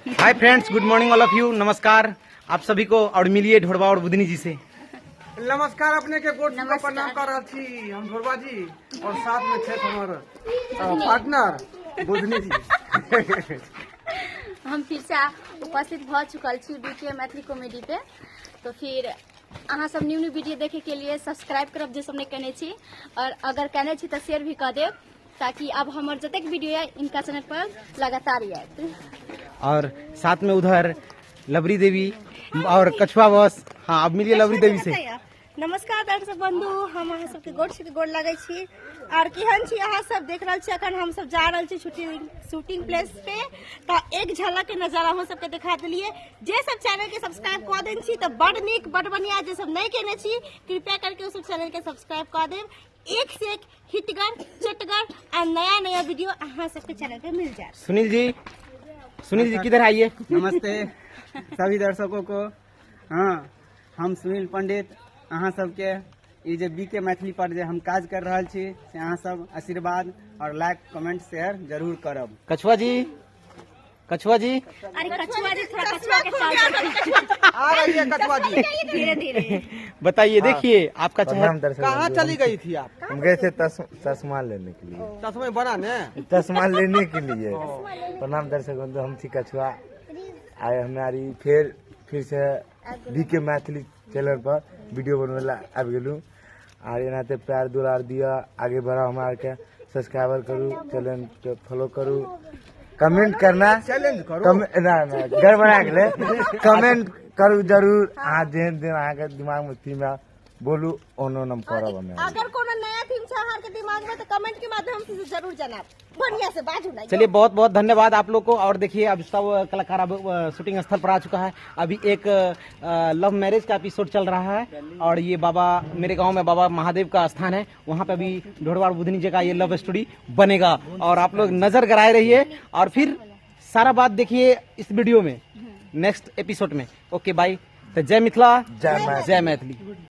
Hi friends, good morning all of you, नमस्कार आप सभी को, और मिलिए ढोरबा और बुधनी जी से। नमस्कार, अपने के गोड़ छू के प्रणाम कर रहल छी हम ढोरबा जी, और साथ में छथि हमर पार्टनर बुधनी जी। हम फिर से उपस्थित भऽ चुकल छी बीके मैथिली कॉमेडी पे। तो फिर अहाँ सब न्यू न्यू वीडियो देखे के लिए सब्सक्राइब करब जे सब नहीं केने छी, और अगर केने छी तो शेयर भी कर देब, ताकि अब हमर जतेक वीडियो है इनका चैनल पर लगातार आयत। और साथ में उधर लवरी देवी और कछुआ बस। हाँ, अब मिलिए लवरी देवी से। नमस्कार दर्शक बंधु, हम अहाँ सबके गोड़ छी गोड़ लगै छी। और केहन छी अहाँ सब? देख रहल छी अखन हम सब जा रहल छी शूटिंग प्लेस पे, तऽ एक झलक के नजारा अहाँ सबके देखा देलियै। जे सब चैनल के सब्सक्राइब कऽ देने छी तऽ बड नीक, बड बढ़िया। जे सब नहि केने छी कृपया करके ओ सब चैनल के सब्सक्राइब कऽ देब। एक से एक हिटगर चटगर आ नया नया वीडियो अहाँ सबके चैनल पे मिल जायत। सुनील जी, सुनील जी किधर आइए? नमस्ते सभी दर्शकों को। हाँ, हम सुनील पंडित अहाँ सबके ई जे बी के मैथिली पर जे हम काज कर रहल छी से अहाँ सब आशीर्वाद और लाइक कमेंट शेयर जरूर करब। कछुआ जी, कछुआ जी, अरे कछुआ जी थोड़ा कछुआ के चाल आ रही है कछुआ जी। धीरे धीरे बताइए। देखिए आपका चेहरा। प्रणाम दर्शक कहाँ बंधु। चली गई थी आप? हम गए थे चश्मा लेने के लिए। चश्मे बना ने चश्मा लेने के लिए। प्रणाम दर्शक बंधु, हम थी कछुआ। आए हमारी फिर से बी के मैथिली चैनल पर वीडियो बनवे ला आबि गेलूँ। आर एनाते प्यार दुलार दिया, आगे बढ़ाओ, हमारे के सब्सक्राइबर करू, चैनल के फॉलो करू, कमेंट करना, चैलेंज करू। ना ना गड़बड़ा गेलै। कमेंट करू जरूर, अहाँ जेहन जेहन अहाँके दिमाग में थीम आयल बोलू, ओनो हम करब हमे। अगर कोनो नया थीम छै अहाँ के दिमाग में तो कमेंट के माध्यम से जरूर जनाब। बढ़िया से बाजू ना। चलिए, बहुत बहुत धन्यवाद आप लोग को। और देखिए अब सब कलाकार अब शूटिंग स्थल पर आ चुका है। अभी एक लव मैरिज का एपिसोड चल रहा है, और ये बाबा मेरे गांव में बाबा महादेव का स्थान है, वहाँ पे अभी ढोरबा बुधनी जी का ये लव स्टोरी बनेगा। और आप लोग नजर गड़ाए रहिए और फिर सारा बात देखिए इस वीडियो में, नेक्स्ट एपिसोड में। ओके बाय, तो जय मिथिला, जय मैथिली। जय मैथिली।